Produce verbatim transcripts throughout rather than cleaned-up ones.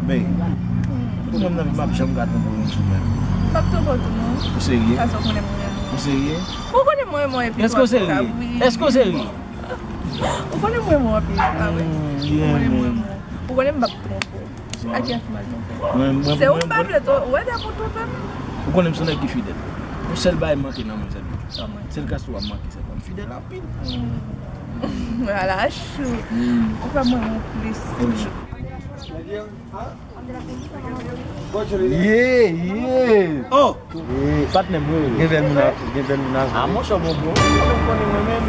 Bèy, ou konnen m nan vi m ap janm ka twonpe w yon jou menm. M p ap twonpe w tou non. Ou serye? Sa se w konnen m renmen w. Ou serye? Ou konnen m renmen w epi. Èske w serye? Èske w serye? Ou konnen m renmen w anpil, pa vre? Ou konnen m renmen w. Ou konnen m p ap twonpe w. A kiyès m al twonpe? Se ou m pa vle twonpe, ou wè depi w twonpe m. Ou konnen m se yon nèg ki fidèl. Yon sèl bagay m manke nan mwen sèlman. Sèl Castro a m manke sèlman. M fidèl anpil. Ala chou. Ou fè m renmen w plis toujou. Yeah, yeah. Oh! Eh, patnè m, wi. Gen bèl moun a, gen bèl moun a. Ah, monchè, bon, bon. Ou konnen mwen menm,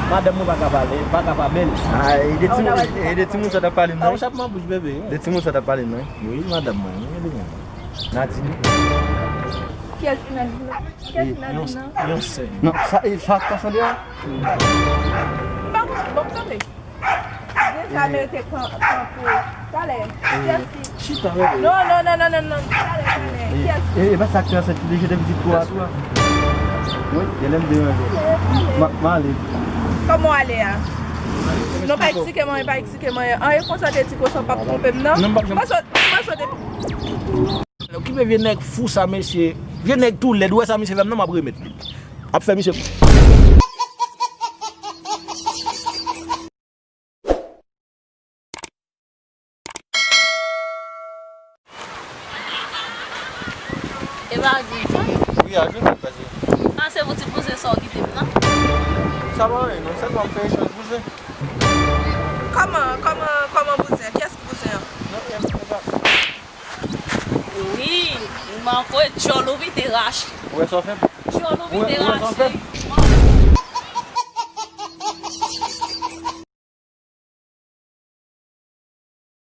madanm mwen pa ka pale, pa ka pa bèl. Ah, e de timoun, e de timoun sa t ap pale, non? Ah, ou chapman bouch, bebe. De timoun sa t ap pale, non? Wi, madanm mwen, wi, li menm. Nadine. Kiyès ki Nadine nan? Kiyès ki Nadine nan? Yon sè. Non, sa, e, sa, sa sanble a? Bon, bon, tande. Vye sa merite kanpe. Talè. Kiyès ki? Chita, bebe. Non, non, non, non, non, non. Talè, talè. Kiyès? E, e pa sa ki ansent ki te jete pitit kou a tou a. Wi, genlè m deranje. M ale. Kòman w ale a? Non, pa eksplike mwen, pa eksplike mwen. An, e konsa te di konsa w p ap twonpe m, non? Non, m p ap janm. Mwen sot, mwen sot epi. Okipe vye nèg fou sa, mesye. Vye nèg tou lèd. Ou wè sa misye fè m nan, m ap remèt li. Ap fè misye. E pa Adrien sa? Wi, Adrien, mwen pase. Ah, se pou ti bouzen sa w kite m nan? Sa pa anyen, non. Sèlman m fè echanj bouzen. Kòman, kòman, kòman bouzen? Kiyès ki bouzen an? Non, e, e pa. Wi, m manke djòl ou pite rache. Ou wè sa w fè? Djòl ou pite rache.